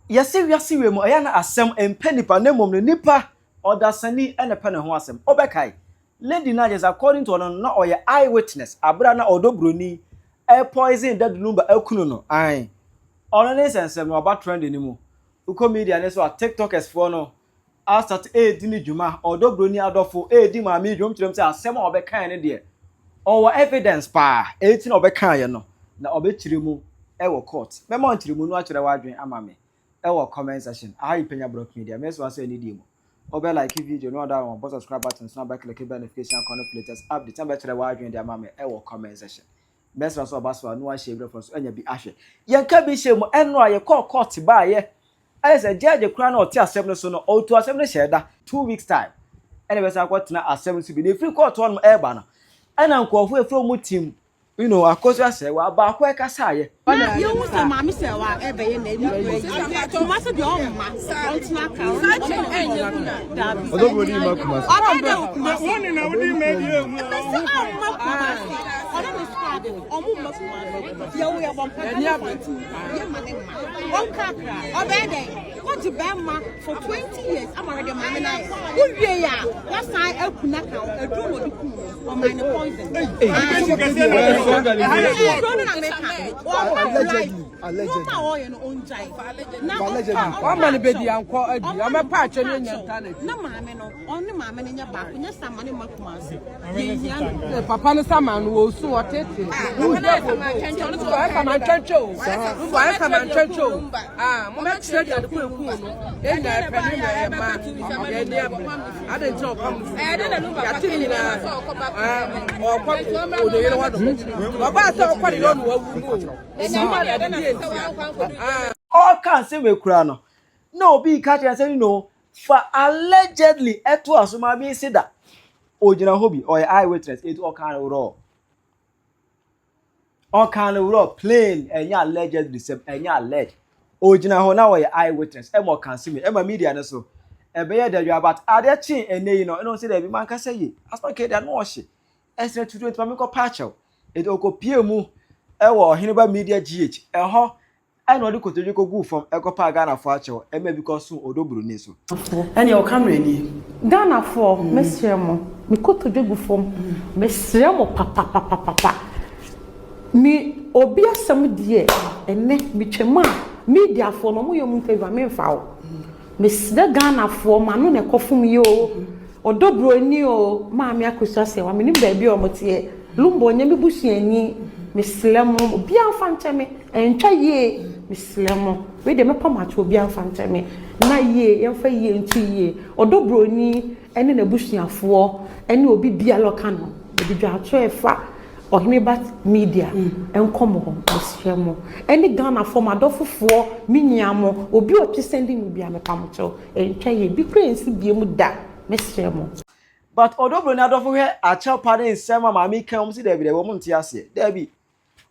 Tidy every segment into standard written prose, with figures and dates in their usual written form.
Yɛse wiase wei mu ɛyɛ na asɛm mpɛ nipa na mmom no nipa ɔdasani na ɛpɛ ne ho asɛm. Wobɛkae lady no a kyerɛ sɛ according to ɔno no na ɔyɛ eye witness abere a na ɔdɔ broni ɛpoison Daddy Lumba akunu no ae. Ɔno ne nsɛnsɛm no waba trending no mu. Wokɔ media no so a tiktokers foɔ no asat redi ne dwuma, ɔdɔ broni adɔfo redi maame yi dwuma, wɔkyerɛ mu sɛ asɛm a ɔbɛkaeɛ no deɛ ɔwɔ evidence paa, eti na ɔbɛkaeɛ no na ɔbɛkyerɛ mu wɔ court. Mɛma nkyerɛmu no akyerɛ w'adwene ama me wɔ comment section. Aha yi Panya Block Media, mɛsua sɛ anidie mu. Wobɛ like video no, ɔda wɔn bɔ subscribe button so na bɛ click bell notification icon no for latest update na bɛkyerɛ w'adwene de ama me wɔ comment section. Mɛsrɛ sɛ ɔba so a na wahyɛ bi so anya bi ahwɛ. Yɛnka bi hyɛ mu ɛno a yɛkɔɔ court baayɛ ayɛ sɛ judge koraa na ɔte asɛm no so no, ɔtu asɛm no hyɛ da 2 weeks time ɛna bɛsɛ akɔtena asɛm no so bi na efiri court hɔ nom ɛreba no, ɛna nkurɔfoɔ efiri wɔn team Akosua Serwaa baako ɛkasa ayɛ. Na yɛhu sɛ maame Serwaa ɛbɛyɛ n'ani Kumase deɛ ɔmma ɔntena aka dabi ɔbɛyɛ dɛ wɔ Kumase ɛbɛsɛ ɔmma Kumase ɔne ne squad ɔmo mma Kumase yɛwo yɛbɔ mpa fanti yɛ ma ne mma ɔnka akra ɔbɛyɛ dɛ wagye bɛrima for 20 years ama hwɛ deɛ maame no ayɛ wowie yɛ a wasan aku na ka aduru na ɔde kum no ɔman ne poison aduro no na meka ɔma life nneɛma a ɔyɛ no ɔngyae na wama no bɛdi ankɔ adi ɔmɛpa akyɛ no anya nta na maame no ɔne maame no nyɛ baako nyɛ sa ma ne ma kuma ase yɛhia no. Papa no sama no wɔ su ɔtete ɔyɛ sama ntwɛntwɛ o ɔyɛ sama ntwɛntwɛ o ah mobɛkyerɛ de adeko eku no ɛnya ɛpɛ ne na ɛma yɛni abere ade nkyɛn ɔpam no yɛate ne nyinaa ɔkɔ ɔde yere hɔ no ɔbaa sɛ ɔkɔ ne yɛ ɔno wawu no o ɛnima de ade yɛ ntia. Ɔka nsɛm ekura no na obi ka kyerɛ sɛ no fa allegedly ɛto aso maame si da ogyina hɔ bi ɔyɛ eye witness etu ɔka no raw, ɔka no raw plain, ɛnyɛ allegedly sɛm, ɛnyɛ allege. Ogyina hɔ na ɔyɛ eye witness ɛma ɔka nsɛm ɛma media no so ɛbɛyɛ dɛdwa, but adeɛ kye ɛnɛ yi no ɛna ɔsɛ dɛbi mankasa yie asoma kɛ deɛ ano ɔhye ɛsɛ tutu nti maame kɔ paakyɛw eti ɔkɔ mu ɛwɔ Ɔheneba Media GH ɛhɔ ɛna ɔde kotodwe kɔgu fam ɛkɔpa Ghanafoɔ akyɛw ɛma bi kɔ so ɔdɔ buroni so. Ɛnea ɔka mmerɛ nie. Ghanafoɔ, mesrɛ mo, me kotodwe gu fam, mesrɛ mo papapapapa. Me obi asɛm deɛ ɛnɛ metwam a mediafoɔ no ɔmo yɛ ɔmo interview a memfa wo. Mesrɛ Ghanafoɔ ma no na ɛkɔ fom yi o, ɔdɔ buroni o, maame Akosua Serwaa menim baabi a ɔmo teɛ. Lumba ɔnyɛ me busuani, mesrɛ mo obiara mfa nkyɛ me, ɛntwa yie, mesrɛ mo. Wei deɛ mɛpa mo akyɛ, obiara mfa nkyɛ me. Na yie, yɛmfa yie nto yie. Ɔdɔ buroni ɛne n'abusuafoɔ ɛne obi biara ɔka no, mede dwato ɛfa Ɔheneba Media nkɔmɔ hɔ, mesrɛ mo. Ɛne Ghanafoɔ, m'adɔfofoɔ, me nua mo, obi a ɔtwe sɛndi me biara mepa mo kyɛw, ɛntwa yie, bi koraa nsi bie mu da, mesrɛ mo. But ɔdɔ buroni adɔfo hwɛ akyɛw pa ne nsɛm a maame kan wɔn si dɛbi dɛbi, wɔn nte aseɛ, dɛbi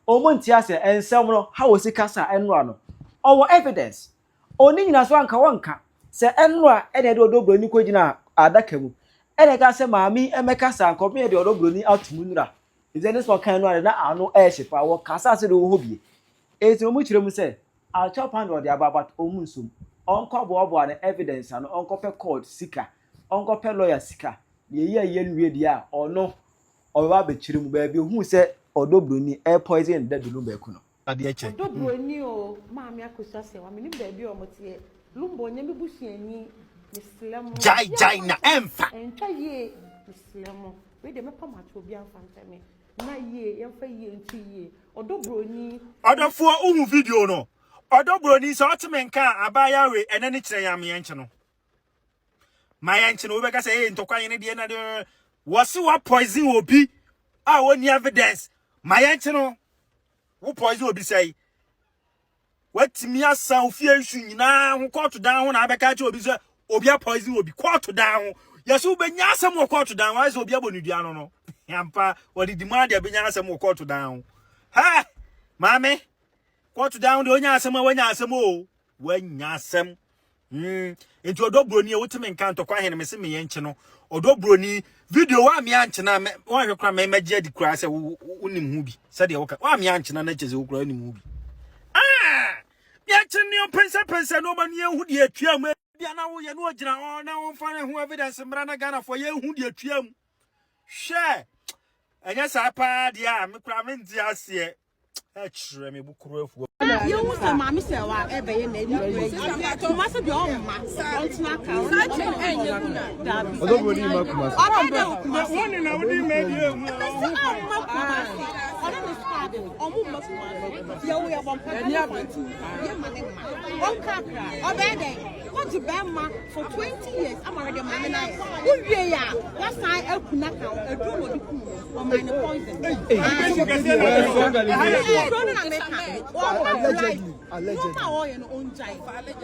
wɔn nte aseɛ. Nsɛm no ha wɔ si kasa ɛnora no ɔwɔ evidence ɔni nyina so anka wɔnka sɛ ɛnora ɛna ɛde ɔdɔ buroni kɔ gyina adaka mu ɛna ɛka sɛ maame ɛmɛkasa anka ɔbɛn yɛ de ɔdɔ buroni ato mu nura nti ɛne sɛ ɔkan no ade na ano ɛɛhye pa wɔ kasa ase de wɔ hɔ bie eti wɔn kyerɛ mu sɛ akyɛw pa de ɔde aba, but wɔn nsom ɔnkɔ boaboa ne evidence ano, ɔnkɔpɛ court sika, ɔnkɔpɛ lawyer sika na yɛyi a yɛ nwie deɛ a ɔno ɔbɛba abɛkyerɛ mu baabi ohun sɛ ɔdɔ buroni ɛɛ poison Daddy Lumba ɛku no. Adeɛ kyɛ. Ɔdɔ buroni o, maame Akosua Serwaa menim baabi a ɔmo teɛ. Lumba ɔnyɛ me busuani, mesrɛ mo. Gyae gyae na ɛmfa. Ɛntwa yie, mesrɛ mo. Wei deɛ mɛpa mo akyɛ, obiara mfa nkyɛ me. Na yie, yɛmfa yie nto yie. Ɔdɔ buroni. Ɔdɔfoɔ, wohu video no? Ɔdɔ buroni sɛ ɔte me nka a abaayewa wei ɛnɛ ne kyerɛ yɛn ameɛ nkye no ma yɛn nkye no wobɛka sɛ ɛyɛ ntɔkwa yɛn deɛ na deɛ wɔse wa poison obi a wɔnni evidence ma yɛn nkye no. Wo poison obi sɛe watumi asa ofie nsu nyinaa ho kɔɔto dan ho na abɛka kyerɛ obi sɛ obi a poison obi kɔɔto dan ho. Yɛsɛ wobɛnya asɛm wɔ kɔɔto dan ho ayɛ sɛ obi abɔ ne dua no ampa wɔde di mu ade abɛnya asɛm wɔ kɔɔto dan ho. Ha maame, kɔɔto dan ho deɛ wonya asɛm a woanya asɛm o, woanya asɛm. Nti ɔdɔ buroni a wotumi nka ntɔkwa hene me se meyɛ nkye no ɔdɔ buroni video wa me ankyena me wanhwɛ kora me magye adi kora sɛ wonim ho bi sɛdeɛ woka wa me ankyena na kyɛ sɛ wo kora wonim ho bi. Ah! Yɛnkye ne ɔmpɛnsɛmpɛnsɛ nneɛma no yɛnhu deɛ atua mu. Ebia na woyɛ na ɔgyina hɔ na wɔmfa ne ho evidence mmra na Ghanafoɔ yɛnhu deɛ atua mu. Hwɛ! Ɛnyɛ saa paa deɛ a me koraa mente aseɛ. Ɛkyerɛ me bo koro afuo. Yɛhu sɛ maame sɛ wa ɛbɛyɛ na ɛni kura yi Kumasi deɛ ɔmma ɔntena ka ɔne ɔbɛyɛ dɛ wɔ Kumasi ɛmɛsɛ ɔmma Kumasi ɔne ne squad ɔmo mma Kumasi yɛwɔ yɛbɔ mpa ne kwantu yɛ ma ne mma ɔnka akra ɔbɛyɛ dɛ wogye bɛrima for 20 years ama hwɛ deɛ maame no ayɛ wowie yɛ a wasan akuna ka aduru na ɔde kum ɔman no poison aduro no na meka ɔma life nneɛma a ɔyɛ no ɔngyae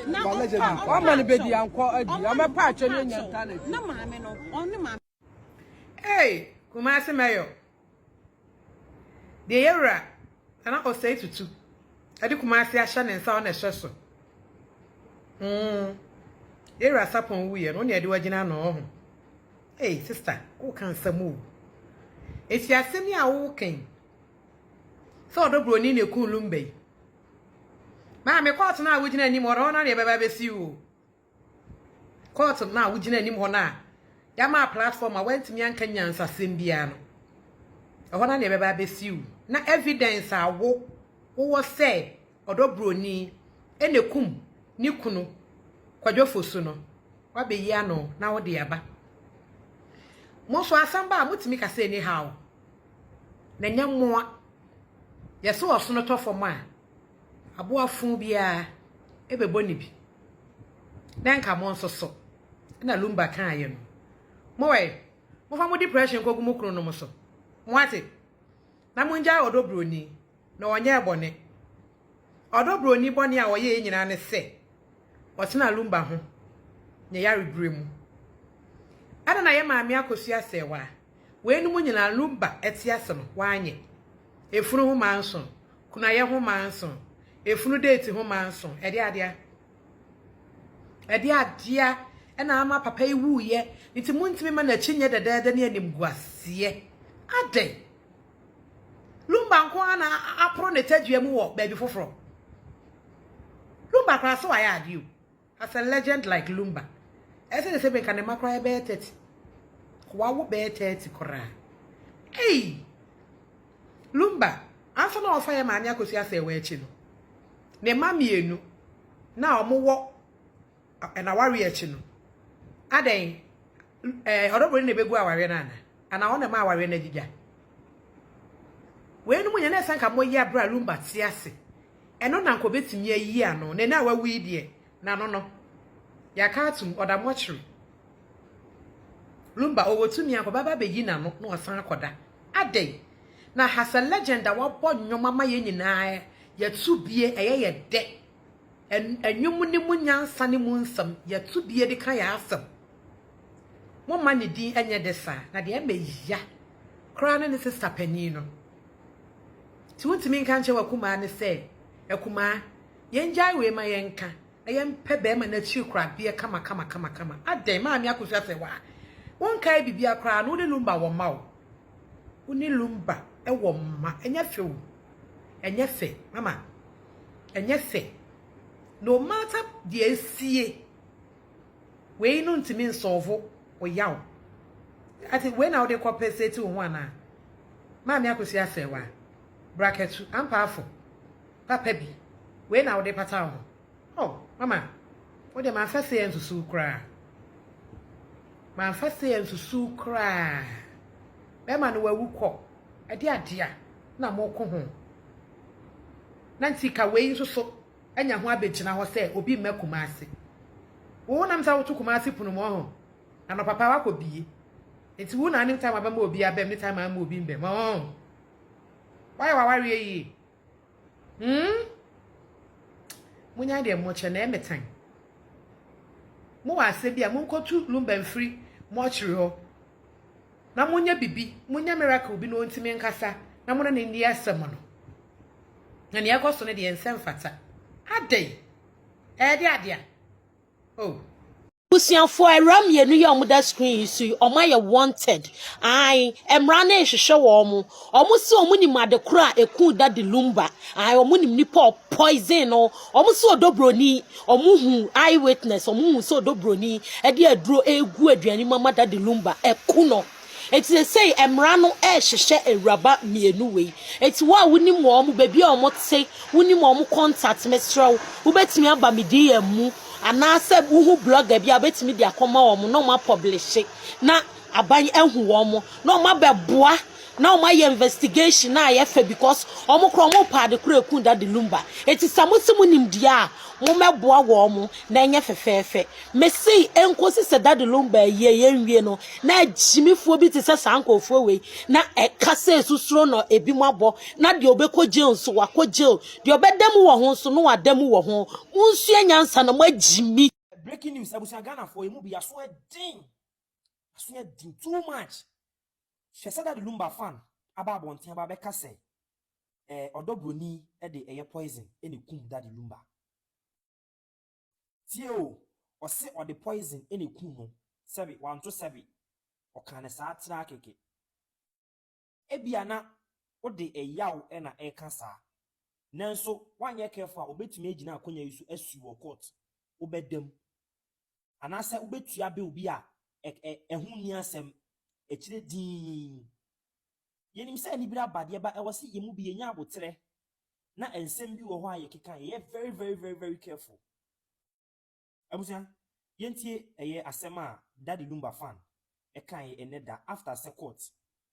na ɔma no bɛdi ankɔ adi ɔmɛpa akyɛ no anya nta na maame no ɔne maame Hey, Kumasi Mayor. Deɛ yɛwura Nana Osei Tutu ɛde Kumasi ahyɛ ne nsa ɔna ɛhyɛ so. Mm. Yɛwura Sapon wuyɛ no, ɔne ɛde wagyina ano ɔho. Hey, sister, woka nsɛm o. Eti asɛm yi a woka yi, sɛ ɔdɔ buroni na ekun Lumba yi. Maame, kɔɔto no a wogyina anim hɔ no, hɔ no na ɛbɛba abɛsi o. Kɔɔto no a wogyina anim hɔ no a yɛama platform a woantumi anka nyansasɛm biara no, ɛhɔ no na ɛbɛba abɛsi o. Na evidence a wo wowɔ sɛ ɔdɔ buroni na ekum ne kunu Kwadwo Fosu no, woabɛyi ano na wode aba. Mo nso asɛm ba a motumi ka sɛ anyhow, na ɛnyɛ mmoa. Yɛse ɔsono tɔ fam a, aboa fo biara ɛbɛbɔ ne bi. Na nka mo nso so, na Lumba kaeɛ no. Mo ɛ, mofa mo depression nkɔgu mo kununom so. Moate? Na mongyae ɔdɔ buroni, na ɔnyɛɛ bɔne. Ɔdɔ buroni bɔne a ɔyɛeɛ nyinaa ne sɛ, ɔtenaa Lumba ho ne yare berɛ mu. Ɛna na yɛ maame Akosua Serwaa, weinom nyinaa Lumba te ase no, wanyɛ. Efunu ho manso, kunayɛ ho manso, efunu date ho manso, ɛde adea. Ɛde adea ɛna ama papa yi wuiɛ, nti montumi ma n'akyi nyɛ dɛdɛɛdɛ ne animguaseɛ. Adɛn? Lumba nko ara na aporo ne tadua mu wɔ baabi foforɔ. Lumba koraa sɛ wayɛ adeɛ o. As a legend like Lumba, ɛsɛ sɛ sɛ nka ne mma koraa bɛyɛ 30. Wawo bɛyɛ 30 koraa. Ei! Lumba, ansa na ɔfa yɛ maame akɔsi asɛ wɔ akyi no, ne mma mmienu na wɔwɔ n'awareɛ akyi no, adɛn, ɛɛ ɔdɔbɔni na ɛbɛgu awareɛ no anaa? Anaa ɔno na ɛma awareɛ no agyigya? Weinom nyɛ na ɛsɛ nka moyɛ berɛ a Lumba te ase. Ɛno na nka ɔbɛtumi ayi ano. Na ɛnɛ a wawu yi deɛ, n'ano no, yɛaka atom, ɔda mɔkyere. Lumba, ɔwɔ tumi a nka ɔbɛba abɛyi n'ano na wasan akɔda. Adɛn? Na has a legend a wabɔ nnwom ama yɛn nyinaa, yɛto bie, ɛyɛ yɛ dɛ. Nnwom no mu nyansa ne mu nsɛm, yɛto bie de ka yɛn asɛm. Momma ne din nyɛ dɛ saa, na deɛ ɛmɛ ya koraa ne ne sista panin no. Nti wontumi nka nkyerɛ w'akumaa no sɛ, Akumaa, yɛngyae wei ma yɛnka na yɛmpɛ bɛrima no akyiri korabeɛ kama kama kama kama. Adɛn, maame Akosua sɛ waa, wonkae biribiara koraa no, wo ne Lumba wɔ mma o. Wo ne Lumba wɔ mma. Ɛnyɛ fɛ o. Ɛnyɛ fɛ, mama. Ɛnyɛ fɛ. No matter deɛ esie. Wei no ntumi nsɔlvo wo yaw. Ati wei na wode kɔ pɛsɛti wo ho anaa? Maame Akosua Asɛwa, brakɛtu, ampaafo, papa bi, wei na wode pata wo ho? Oh, mama, wo deɛ mamfa sei ansusuw koraa. Mamfa sei ansusuw koraa. Bɛrima no wawu kɔ, ɛde adea na moko ho. Na nti ka wei nso so. anya ho abɛgyina hɔ sɛ obi mma Kumasi. Wo nam sɛ woto Kumasi pono mu ɔho, anɔpa paa wakɔ bie. Nti wo na anim time abɛma obi abɛm ne time ama obi mbɛm ɔho. Wayɛ wawareɛ yie. Hmm? Munya deɛ mokyɛ na ɛmetan. Mowɔ asɛ bi a monkɔtu lumba mfiri mɔkyere hɔ. Na monyɛ bibi, monyɛ miracle bi na ɔntumi nkasa na mo ne no nni asɛm no. Na nea ɛkɔ so no deɛ ɛnsɛ mfata. Adɛn? Ɛyɛ de adea? Oh. Abusuafoɔ awura mmienu yi a wɔda screen yi so yi, wɔayɛ wanted. Ae, mmara no rehwehwɛ wɔn. Wɔn se wɔn nim ade koro a ɛkuu Daddy Lumba. Ae, wɔn nim nipa a ɔpoison no. Wɔn se ɔdɔ broni. Wɔn hu eye witness, wɔn hu sɛ ɔdɔ broni de aduro regu aduane mu ama Daddy Lumba ɛku no. Enti seesei mmara no rehwehwɛ awuraba mmienu wei. Enti wo a wonim wɔn, baabi a wɔte, wonim wɔn contact, mesrɛ wo, wobɛtumi aba me DM mu anaasɛ wohu blogger bi a wobɛtumi de akɔma wɔn na wɔn apɔblehye na aban ahu wɔn na wɔn abɛboa na wɔn ayɛ investigation na ayɛ fɛ because wɔn korɔ wɔn pɛ ade korɔ eku Daddy Lumba. Enti sɛ mo se mo nim deɛ a, mo mɛboa wɔn na ɛnyɛ fɛfɛɛfɛ. Mese enkosi sɛ Daddy Lumba ayie yɛnwie no na agyimifoɔ bi te sɛ saa nkurɔfoɔ wei na ɛka sɛ susuro na ebi mo abɔ na deɛ ɔbɛkɔ jail nso wakɔ jail deɛ ɔbɛda mu wɔ ho nso no wada mu wɔ ho. Monsua nyansa na moagyimi. Breaking news abusua Ghanafoɔ yɛ mu bi aso ɛden aso ɛden too much hwɛ sɛ Daddy Lumba fan aba abɔnten aba abɛka sɛ eh, ɔdɔ broni de ɛyɛ poison ɛna ekum Daddy Lumba. Tie o, ɔse ɔde poison na ekum no, sɛbe wanto sɛbe, ɔkaa no saa traa kɛkɛ. Ebia na wode ɛyaw na ɛreka saa, nanso woanyɛ careful a obetumi agyina akonya yi so asue wɔ court, wobɛda mu, anaasɛ wobɛtua bill bi a ɛho nni asɛm akyire dinn. Yɛnim sɛ anibere aba deɛ ba ɛwɔ sɛ yɛn mu bi yɛnya aboterɛ na nsɛm bi wɔ hɔ a yɛkeka yɛyɛ very very very very careful. Abusua, yɛntie ɛyɛ asɛm a Daddy Lumba fan ɛkaeɛ ɛnnɛ da after sɛ court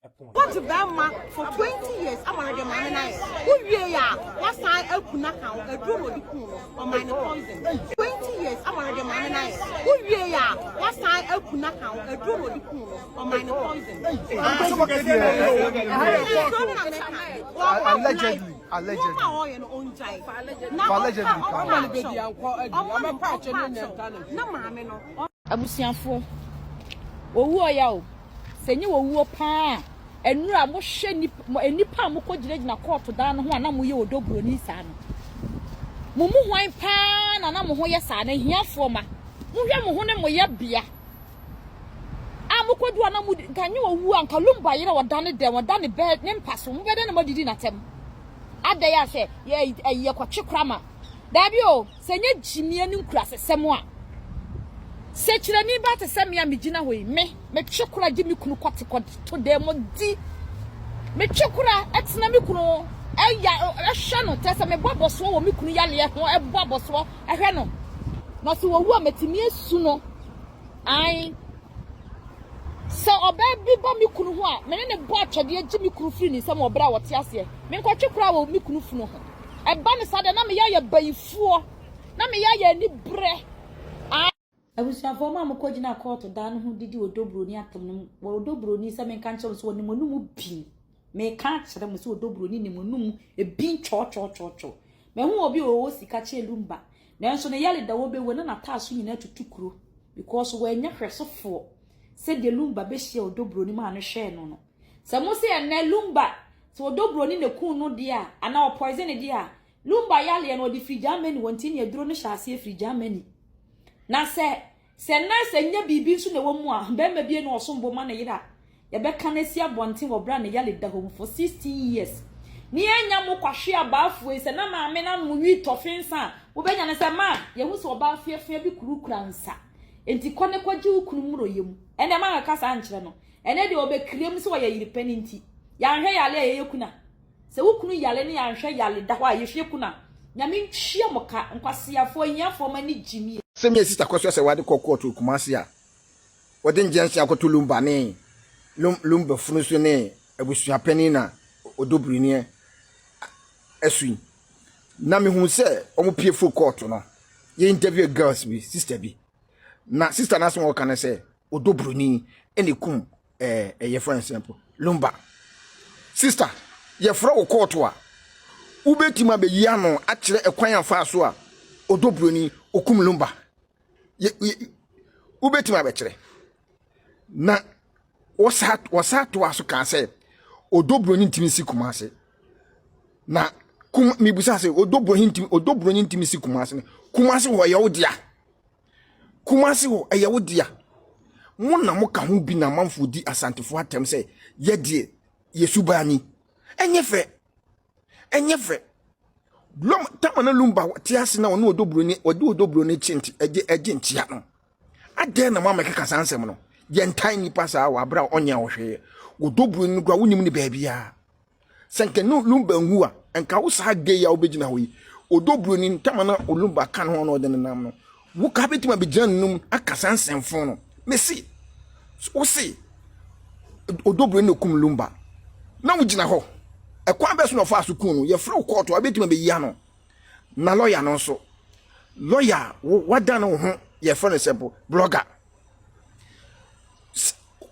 ɛpɔn. Wagye bɛɛma for 20 years ama no de maame no ayɛ wo wie a wasan aku no aka ho aduro na ɔde kuu no ɔman no poison 20 years ama no de maame no ayɛ wo wie a wasan aku no aka ho aduro na ɔde kuu no ɔman no poison. Allegedly, allegedly. Allegedly. Abusuafoɔ, owu ɔya o, sɛ nyɛ owuo paa a, nnura a mohwɛ nnipa, nnipa a mokɔgyinagyina kɔɔto dan no ho a na moyɛ ɔdɔ buroni saa no, mo mu hwan paa na na mo ho yɛ saa no? Ahiafoɔ ma, mohwɛ mo ho ne mo yɛbea a mokɔdu a na mo nka nyɛ owu a nka Lumba yerɛ ɔda ne dɛm, ɔda ne bɛ ne mpa so, mobɛdɛn na moadidi n'atɛm? Adɛn a sɛ yɛ yɛkɔtwe kora ma Daabi o, sɛ ɛnyɛ gyimie ne nkurasesɛm a, sɛkyerɛni baa te sɛ me a megyina hɔ yi, me, metwe kora gye me kunu kɔte kɔto dan mu di. Metwe kora tena me kunu ho, ɛya, ɛhwɛ no, kyerɛ sɛ mebɔ abɔsoɔ wɔ me kunu yareɛ ho, ɛbɔ abɔsoɔ ɛhwɛ no. Na sɛ wɔwu a, matumi asu no. Ae. Sɛ ɔbaa bi ba me kunu ho a, me ne no bɔ atwɛdeɛ gye me kunu firi ne nsam wɔ berɛ a ɔte aseɛ. Menkɔtwe koraa wɔ me kunu funu ho. Ɛba no saa deɛ, na meyɛ ayɛ bayifoɔ, na meyɛ ayɛ aniberɛ. Ae. Abusuafoɔ mo a mokɔ gyina kɔɔto dan no ho didi Odo Broni atam no, wɔ Odo Broni sɛ menka nkyerɛ mo sɛ ɔnim mo anum bin. Meka akyerɛ mo sɛ Odo Broni nim mo anum bin twɔtwɔtwɔtwɔ. Mahu obi a ɔwɔ sika kyɛn Lumba, nanso ne yare da ɔbɛwu na n'ataaso nyinaa tutu kuro because wannya hwɛsofoɔ sɛdeɛ Lumba bɛhyia Odo Broni maa no hwɛɛ no no. Sɛ mo se ɛnnɛ Lumba sɛ Odo Broni na ɛkuu no deɛ a anaa ɔpoison no deɛ a, Lumba yareɛ no ɔde firi Germany wɔ nti ne aduro no hyɛ aseɛ firi Germany. Na sɛ Sɛ na sɛ nyɛ biribi nso na ɛwɔ mu a, barima bi na ɔsom bo ma ne yere a, yɛbɛka no asi abɔnten wɔ berɛ a ne yale da hɔ mu for 16 years. Ne yɛanya mo kwahwe abaafoɔ yi, sɛ na maame no anom wii tɔfe nsa a, mobɛnya no sɛ, Ma, yɛhu sɛ ɔbaa feafea bi kurukura nsa, enti kɔ ne kɔgye wo kunu mmoroyɛ mu. Ɛnneɛ moankaka saa ankyerɛ no. Ɛnnɛ deɛ ɔbɛkira mu sɛ ɔyɛ yere pa no nti, yɛanhwɛ yale a yɛyɛ kuna. Sɛ wo kunu yale ne yɛanhwɛ yale da hɔ a, yɛhwie kuna. Nyame ntua mo ka, nkwaseafoɔ, ahiafoɔ, mo ani gye me. Sɛ me sista kɔsoa sɛ wade kɔ court wɔ Kumasi a, wɔde ngyɛnse akɔto Lumba ne Lum Lumba funu so ne abusua panin na Odobroni asu yi. Na mehu sɛ wɔn pie firi court no, yɛ interview girls bi, sister bi. Na sister no asɛm a ɔka ne sɛ Odobroni na ekum ɛɛ ɛyɛ fɛn sɛ mpo Lumba. Sister, yɛfrɛ wo kɔɔto a, wobɛtumi abɛyi ano akyerɛ ɛkwan a faa so a Odo Broni okum Lumba. Wobɛtumi abɛkyerɛ. Na wɔsa wɔsa toa so kaa sɛ Odo Broni ntumi nsi Kumase. Na kum mibusa sɛ Odo Broni ntumi Odo Broni ntumi si Kumase no. Kumase hɔ yɛ wo dea. Kumasi hɔ ɛyɛ wo dea. Mo na mo ka ho bi na amanfoɔ di Asantefoɔ atɛm sɛ yɛ deɛ yɛ suban ni. Ɛnyɛ fɛ. Ɛnyɛ fɛ. Lum tama na Lumba te ase na ɔne Odo Broni ɔde Odo Broni kye nti ɛgye ɛgye nkyea no. Adɛn na mo amɛkeka saa nsɛm no? Yɛntan nipa saa wɔ abere a ɔnyɛ ɔhwee. Odo Broni no kura wonim ne baabiara. Sɛ nka no Lumba nwu a, nka wo saa gay a wobɛgyina hɔ yi, Odo Broni ntama na Lumba ka ne ho na ɔde nenam no, wo ka bɛtumi abɛgyina ne nom aka saa nsɛmfo no. Mese, wo se Odo Broni na okum Lumba, na wogyina hɔ. Ɛkwan bɛ so na ɔfaa so kum no? Yɛfrɛ wo kɔɔto a, wobɛtumi abɛyi ano. Na lɔya no nso, lɔya a wadane wo ho, yɛfrɛ no sɛ blogger.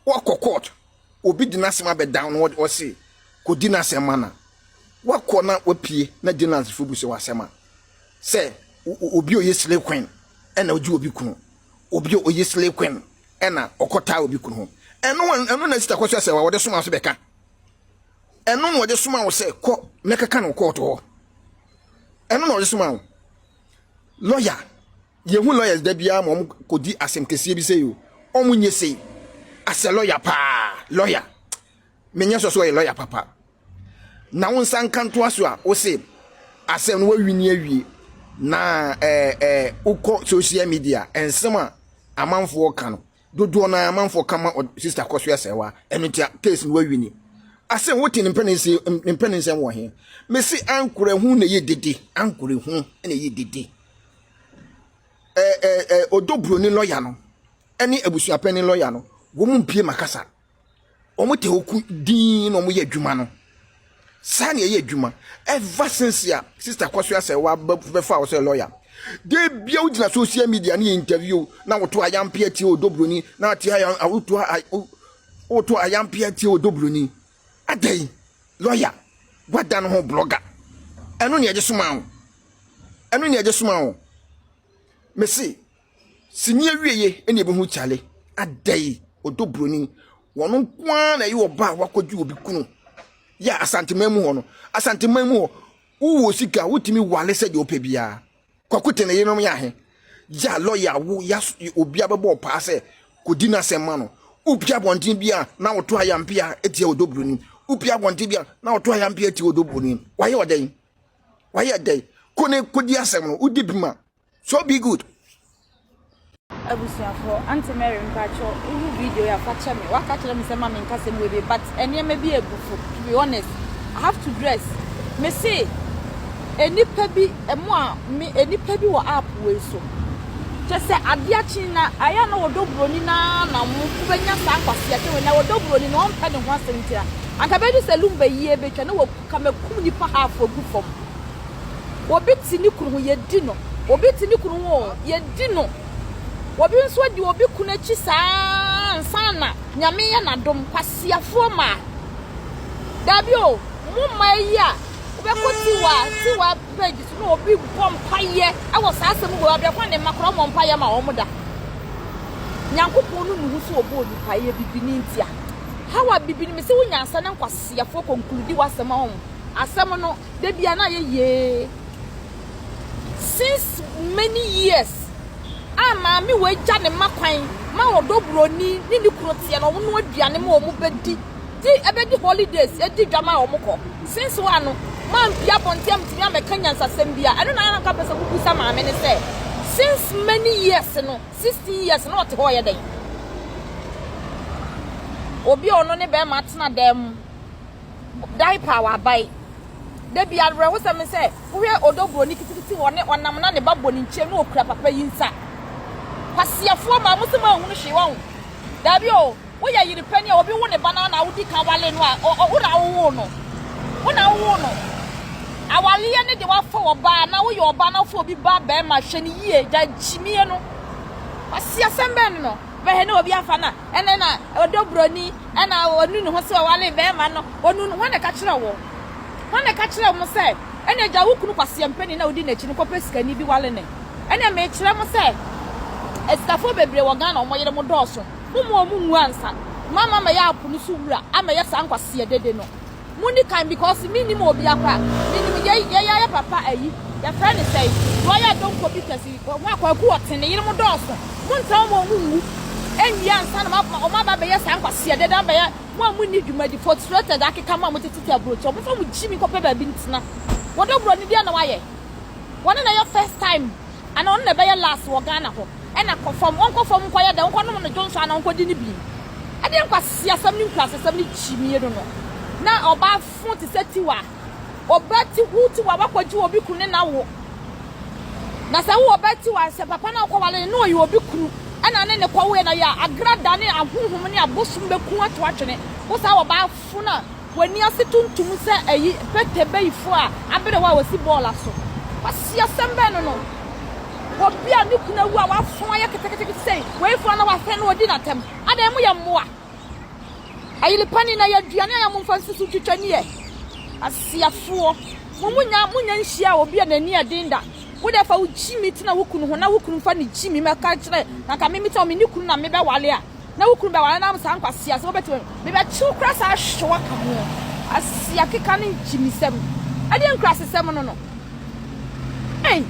Wakɔ court, obi de n'asɛm abɛdan no ɔse kɔdi n'asɛm ma na wakɔ na wapue na journalistfo bu sɛ w'asɛm a sɛ obi a ɔyɛ slay queen ɛna ɔgye obi kunu obi a ɔyɛ slay queen ɛna ɔkɔtaa obi kunu ho ɛno ɛno na sista kɔsɛ sɛ wɔde soma so bɛka ɛno na wɔde soma wo sɛ kɔ na kɛka no kɔɔto hɔ ɛno na wɔde soma wo lɔya Yɛhu lawyers da biara ma wɔn kɔdi asɛm kɛseɛ bi sei o. Wɔn nyɛ sei. Asɛ lawyer paa, lawyer. Menyɛ sɔ sɛ ɔyɛ lawyer papa. Na wo nsa nka ntoa so a, wo se asɛm no wawini awie. Na ɛɛ ɛɛ wokɔ social media, nsɛm a amanfoɔ ka no, dodoɔ no ara amanfoɔ ka ma sister kɔ so ɛsɛ wa. Ɛno nti case no wawini. Asɛm wote ne mpɛ ne nsɛm wɔ he. Mese ankorɛ ho na ɛyɛ dede, ankorɛ ho na ɛyɛ dede. ɛɛ ɛɛ Odo Broni lɔya no ɛne abusuapanin lɔya no, wɔn mpie ma kasa. Wɔn te hɔ ku dinn na wɔn yɛ adwuma no. Saa na ɛyɛ adwuma. Ever since a sister kɔso asɛ wa bɛfa wo sɛ lɔya. De bia wogyina social media ne yɛ interview na woto ayampea tie Odo Broni na ate ayam woto woto ayampea tie Odo Broni. Adɛn lɔya wada no ho blogger. Ɛno ne ɛde soma wo. Ɛno ne ɛde soma wo. Mese sini awieye ɛna ebehu kyale adɛn Odo Broni wɔn nko ara na ɛyɛ ɔba a wakɔgye obi kunu yɛ Asanteman mu hɔ no. Asanteman mu hɔ wowɔ sika wotumi wale sɛ deɛ wopɛ biara. Kwaku te ne yerenom yɛ ahe yɛ a lɔya wo ya obi abɛbɔ ɔpaa sɛ kɔdi n'asɛm ma no. Wopia abɔnten bi a na woto ayampea atia Odo Broni. Wopia abɔnten bi a na woto ayampea atia Odo Broni. Wayɛ ɔdɛn? Wayɛ dɛn? Kɔ ne kɔdi asɛm no wodi bi ma so be good. Abusuafoɔ, Aunty Mary mpakyɛw wohu video yi a fa kyɛ me, waka kyerɛ me sɛ ma menka sɛm wei bi but nneɛma bi abufu to be honest I have to dress me se nnipa bi mo a me nnipa bi wɔ app wei so kyɛ sɛ adeɛ akye na ayɛ na wɔdɔ buroni na na mo wobɛnya saa nkwaseasɛm wei na wɔdɔ buroni na ɔmpɛ ne ho asɛm ntira anka bɛdu sɛ lumba yie bɛtwa na wɔka makum nipa half agu fam Obi te ne kunu ho, yɛdi no. Obi te ne kunu ho o, yɛdi no. Obi nso adi obi kunu akyi saa ansa na Nyame yɛ n'adom. Kwasiafoɔ mmaa. Daabi o, mo mmaa yi a wobɛkɔ Tiwa, Tiwa page so na obi bɔ mpaeɛ wɔ saa asɛm wɔ abrɛ kwan ne mma koraa ɔmmɔ mpaeɛ ma wɔn da. Nyankopɔn no nuhu so ɔbɔɔ nipa yɛ bibini ntia. How a bibini mese wo nyansa na nkwasiafoɔ conclude w'asɛm a wɔn asɛm no Da bia na ayɛ yee since many years a maame wei gya ne mma kwan ma ɔdɔ buroni ne ne kunu teɛ na wɔn noa aduane ma wɔn bɛdi di ɛbɛdi holidays ɛdi dwa ma wɔn kɔ since wa no mampia abɔnten amtumi amɛka nyansasɛm bia ɛno na anka pɛ sɛ mubusa maame ne sɛ since many years no 16 years na ɔte hɔ ɔyɛ dɛn obi a ɔno ne bɛrima atena dan mu diaper a wabae. Da bi awerɛhosɛm ne sɛ, wohwɛ Odo Broni kitikiti wɔ ne ɔnam na ne ba bɔ ne nkyɛn na okura papa yi nsa. Kwasiafoɔ maa mo se mo anhunu hwee wahu. Daabi o, woyɛ yere panin a obi wo ne ba no na wodi kan wale no a, wo na wowoo no. Wo na wowoo no. Awaleɛ ne de wafa ɔbaa na woyɛ ɔbaa na wofa obi ba bɛrima hwɛ no yie, gya gyimie no. Kwasiasɛm bɛn no no? Bɛhwɛ ne obi afa na ɛnɛ na Odo Broni Ɛna ɔnu ne ho sɛ ɔwaree bɛɛma no, ɔnu no, hwan na ɛka kyerɛɛ wo? Hwan na ɛka kyerɛɛ mo sɛ, ɛnneɛ gya wo kunu kwaseampani na wodi n'akyi no kɔpɛ sikani bi ware no? Ɛnneɛ mekyerɛ mo sɛ, asikafoɔ bebree wɔ Ghana wɔn yere mo dɔɔso, mo mma wɔn nwu ansa, moama mɛyɛ apo no so wura amɛyɛ saa nkwasea dede no. Monni kan because me nim obia koraa me nim yɛ yɛ yɛ papa ayi yɛfrɛ ne sɛn deɛ ɔyɛ adonko bi kɛse ho a kwaku ɔte ne yere mo dɔɔso. Montra wɔn a wɔn nwu nwie ansa na wɔn aba abɛyɛ saa nkwaseadeɛ no abɛyɛ mo a monni dwumadi frustrated akeka mo a motetete aburokyire. Momfa mo gyimi nkɔpɛ baabi ntena. Wɔdɔ buroni deɛ na wayɛ. Wɔne na ɛyɛ first time anaa ɔno na ɛbɛyɛ last wɔ Ghana hɔ. Ɛna kɔ fam, ɔnkɔ fam nkɔyɛ dɛn, ɔnkɔnom no dwonsɔ anaa ɔnkɔdi ne bin. Ɛdeɛ nkwaseasɛm ne nkuraasesɛm ne gyimie no no. Na ɔbaa fo te sɛ tiwa. Ɔbaa ti wo tiwa wakɔgye obi kunu ne na wo. Na sɛ wo ɔbaa tiwa sɛ papa na wokɔwale no na ɔyɛ obi kunu ɛna ne ne kɔwoeɛ na yɛ agrada ne ahonhom ne abosom bɛku ato atwene wo saa ɔbaa fo no a w'ani ase tuntum sɛ ayi pete bayifo a aberewa a wɔsi bɔɔla so. Kwasiasɛm bɛn no no? Obi a ne kunu awu a wafɔn ayɛ ketekete sei, wei fɔn na wafɛn na ɔdi n'atɛm. Adɛn moyɛ mmoa? Ayere panin na yɛ aduane a momfa nsi so twitwa ni ɛ. Asiafoɔ, mo munya munya nhyia obi a n'ani yɛ den da. Wo deɛ fa wo gyimi tena wo kunu ho na wo kunu mfa ne gyimi mɛka kyerɛ na nka me metena me ne kunu na mebɛwale a na wo kunu bɛware na saa nkwasea sɛ wobɛtumi mebɛkyew kora saa ahyew aka ho asia keka ne gyimisɛm ɛdeɛ nkurasesɛm no no ei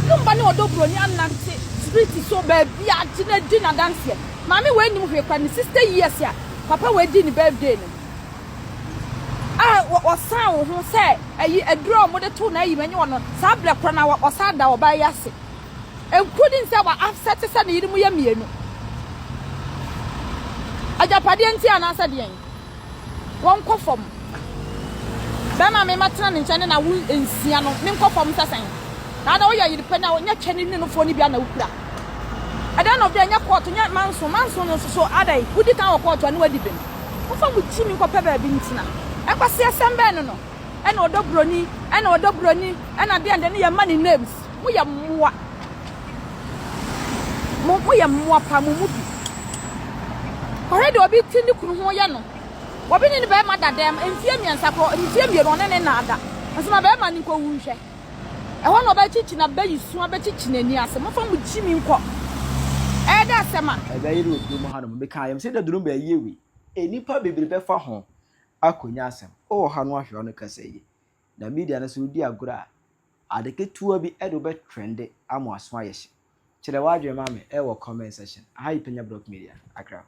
Lumba ne ɔdɔ buroni anante street so baabi a gye na di n'adanseɛ maame wei nim hwee kora ne 60 years a papa wei di ne birthday no a wɔsan wo ho sɛ ayi aduro a wɔde to na ayi mɛnyɛ wɔn saa berɛ kora na wɔsan da ɔbaa yi ase Including sɛ wa upset sɛ ne yere mu yɛ mienu. Agyapadeɛ nti anaasɛ deɛn? Wɔnkɔ fam. Bɛrima me mɛtena ne nkyɛn ne na wo nsia no menkɔ fam sɛ sɛn? Na ada woyɛ yere pɛ na nyɛ twɛ ne nufoɔ no bi ana wokura. At the end of the day nyɛ court nyɛ manso manso no nso so ada yi wodi kan wɔ court a ne wadi bem. Momfa mo gyimi nkɔpɛ baabi ntena. Nkwaseasɛm bɛn no no? Ɛna ɔdɔ broni ɛna ɔdɔ broni ɛna deɛn deɛn ne yɛma ne names. Moyɛ mmoa. Mo, moyɛ mmoa paa, mo mu bi. Kɔhwɛ deɛ obi te ne kunu ho yɛ no. Obi ne ne barima da dɛm mfeɛ mmiɛnsa korɔ, mfeɛ mmienu ɔne ne nna ada. Nso ma barima no nkɔwu nhwɛ. Ɛhɔ na ɔbɛkyekye n'abayi su abɛkyekye n'ani ase. Momfa mo gyimi nkɔ. Ɛyɛ dɛ asɛm a. Ɛbɛyere wɔ kurom hanom. Mekaa yam sɛ da duru bɛyɛ wei. Nnipa bebree bɛfa ho akɔnya asɛm. Wowɔ ha no ahwɛ wo no kasa yie. Na media no so wodi agorɔ a, Ade ketewa bi de wo bɛ trende ama w'aso ayɛ hye. Kyerɛ w'adwene ma me wɔ comment section. Aha yi Panya Block Media, Accra.